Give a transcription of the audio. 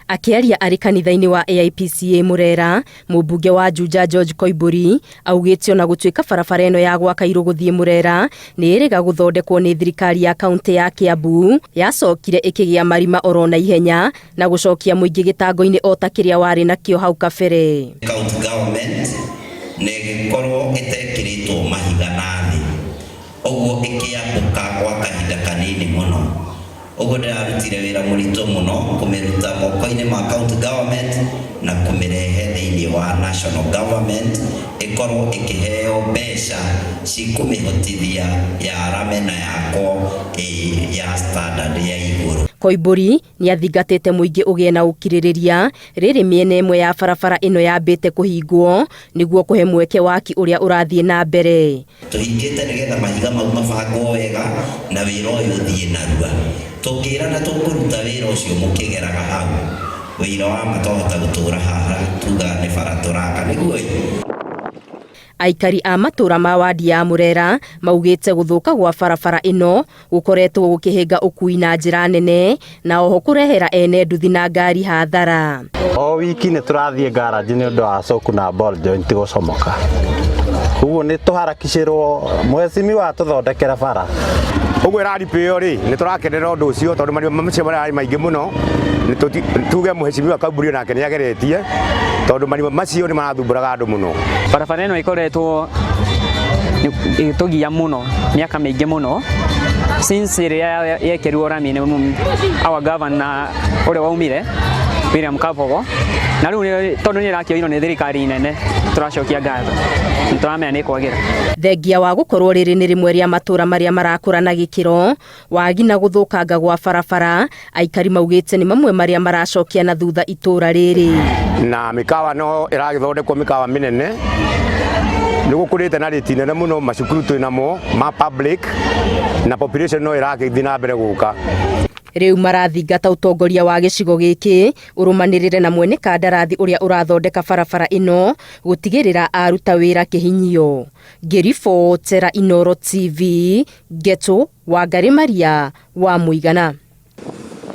Akĩaria arĩ kanitha-inĩ wa AIPCA Murera, mũmbunge wa Juja George Koimbũri augĩte ona gũtuĩka barabara ĩno ya gwa Kairũ gũthiĩ Murera nĩ ĩrĩga gũthondekwo nĩ thirikari ya kaunti ya Kiambu, yacokire ĩkĩgĩa marima oro na ihenya na gũcokia mũingĩ gĩtango-inĩ o ta kĩrĩa warĩ nakĩo hau kabere. County government na ĩgĩkorwo ĩtekĩrĩtwo mahiga na thĩ, ũguo ĩkĩambũka gwa kahinda kanini mũno. Ũguo ndĩrarutire wĩra mũritũ mũno kũmĩruta moko-inĩ ma county government na kũmĩrehe thĩinĩ wa national government ĩkorwo ĩkĩheo mbeca cikũmĩhotithia yarame na yakwo ĩ ya standard ya igũrũ. Koimbũri nĩathingatĩte mũingĩ ũgĩe na ũkirĩrĩria rĩrĩ mĩena ĩmwe ya barabara ĩno yambĩte kũhingwo nĩguo kũhe mweke waki ũrĩa ũrathiĩ na mbere. Tũhingĩte nĩgetha mahiga mau mabangwo wega na wĩra ũyũ ũthiĩ narua. Tũngĩrana tũkũruta wĩra ũcio mũkĩgeraga hau, wĩira wa ma twahota gũtũra haha tugaga nĩ bara tũraka nĩguo ĩ. Aikari a matũra ma wadi ya Murera maugĩte gũthũka gwa barabara ĩno gũkoretwo gũkĩhĩnga ũkui na njĩra nene na oho kũrehera ene nduthi na ngari hathara. O wiki nĩ tũrathiĩ garage nĩ ũndũ wa soku na ball joint gũcomoka. Ũguo nĩ tũharakicĩrwo mheshimiwa atũthondekere bara. Ũguo ĩraripĩo rĩ, nĩ tũrakenera ũndũ ũcio tondũ marima macio mararĩ maingĩ mũno. Tuge mheshimiwa Kamburi nake nĩ ageretie tondũ marima macio nĩ marathumbũraga andũ mũno. Barabara ĩno ĩkoretwo ĩgĩtũgia mũno mĩaka mĩingĩ mũno since ĩrĩa yekĩrirwo rami nĩ our governor ũrĩa waumire William Kabogo, na rĩu tondũ nĩ ĩrakĩoirwo nĩ thirikari nene, tũracokia ngatho, nĩ tũramenya nĩ kwagĩra. Thengia wa gũkorwo rĩrĩ nĩ rĩmwe rĩa matũra marĩa marakũra na gĩkĩro, wagi na gũthũkanga gwa barabara, aikari maugĩte nĩ mamwe marĩa maracokia na thutha itũra rĩrĩ. Na mĩkawa no ĩragĩthondekwo mĩkawa mĩnene, nĩ gũkũrĩte na rĩti nene mũno, macukuru twĩ namo ma public na population no ĩragĩthiĩ na mbere gũka. Rĩu marathingata ũtongoria wa gĩcigo gĩkĩ ũrũmanĩrĩre na mwene kandarathi ũrĩa ũrathondeka barabara ĩno gũtigĩrĩra aruta wĩra kĩhinyio. Ngĩribotera Inooro TV, Ngeto Wangarĩ Maria wa Mũigana.